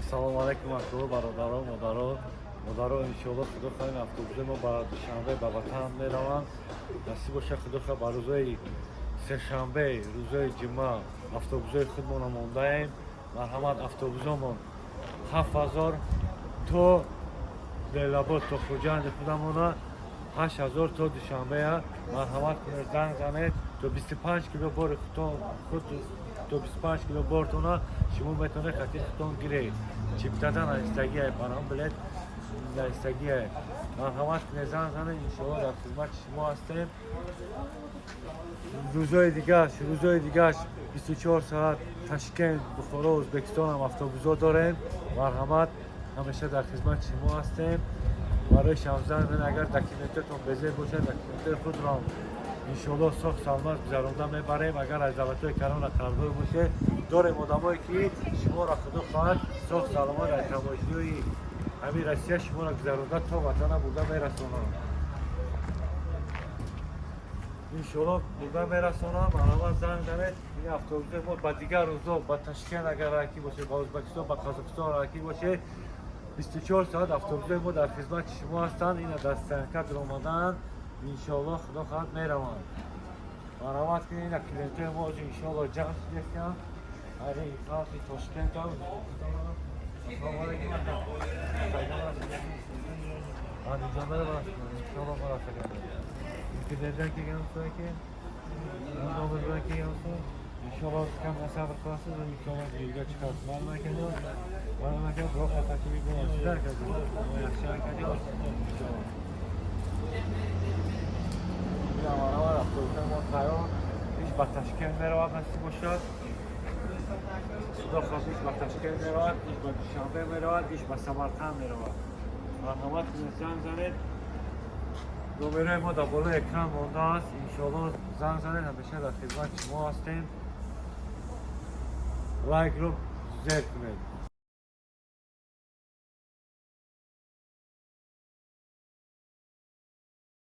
Ассалому алайкум, ако, бародаро, модаро, модаро. Иншоалло, худо хоҳем, автобуси мо ба Душанбе, ба ватан мераванд. Насиб боша, худо хоҳ, ба рӯзои сешанбе, рӯзои ҷумъа автобусҳои худмона мондаем. Марҳамат, автобусомон 7000 то Лелабод, то Хуҷанди худамона, 8000 то Душанбея. Марҳамат кунед, занг занед. То 25 кило бори худтон, худ то 25 кило бортона шумо метавонед хати худтон гиред. Чиптада наистагия, барам билет наистагия. Марҳамат кунед, занг занед. Иншоалло, дар хизмати шумо ҳастем. Рӯзои дигаш 24 соат Ташкент, Бухоро, Ӯзбекистон ҳам автобусҳо дорем. Марҳамат, ҳамеша дар хизмати шумо ҳастем. Барои шамзан, агар документатон безеб бошад, документои худро иншоалло соғ саломат гузаронда мебарем. Агар аз давлатҳои калона қарздор бошед, дорем одамое, ки шуморо, худо хоҳад, соғ саломат аз таможниҳои ҳамин Россия шуморо гузаронда то ватана бурда мерасонанд. Иншоалло, бурда мерасонам. Марҳамат, занг занед. Ин автобуси мо ба дигар рӯзо ба Ташкент агар раки бошед, ба Ӯзбекистон, ба Қазоқистон раки бошед, 24 соат автобусҳои мо дар хизмати шумо ҳастанд. Ина дар стоянка дуромадаанд, иншоалло, худо хоҳад, мераванд. Марҳамат кунед. Ина клиентҳои мо иншоалло ҷамъ шудестанд. Ари халқи Тошкента, Ӯзбекистон. Ассалому алайкум. Андиҷонда иншоалло марасаган. Интернетdan kelgansiz aka, номер bilan kelgansiz. Inshaalloh, kam sabr qilasiz va inshaalloh yo'lga chiqasiz. Ma'lum akajon, ma'lum aka, biroq xatochilik bo'ladi akajon. Yaxshi, akajon, inshaalloh. Marhamat, автобусҳои мо тайёр. Иш ба Ташкент меравад, насиб бошад. Худо хоҳад, иш ба Ташкент меравад, иш ба Душанбе меравад, иш ба Самарқанд меравад. Марҳамат кунед, занг занед. Номерои мо дар болои экран мондааст. Иншоалло, занг занед, ҳамеша дар хизмати шумо ҳастем. Лайкро зер кунед.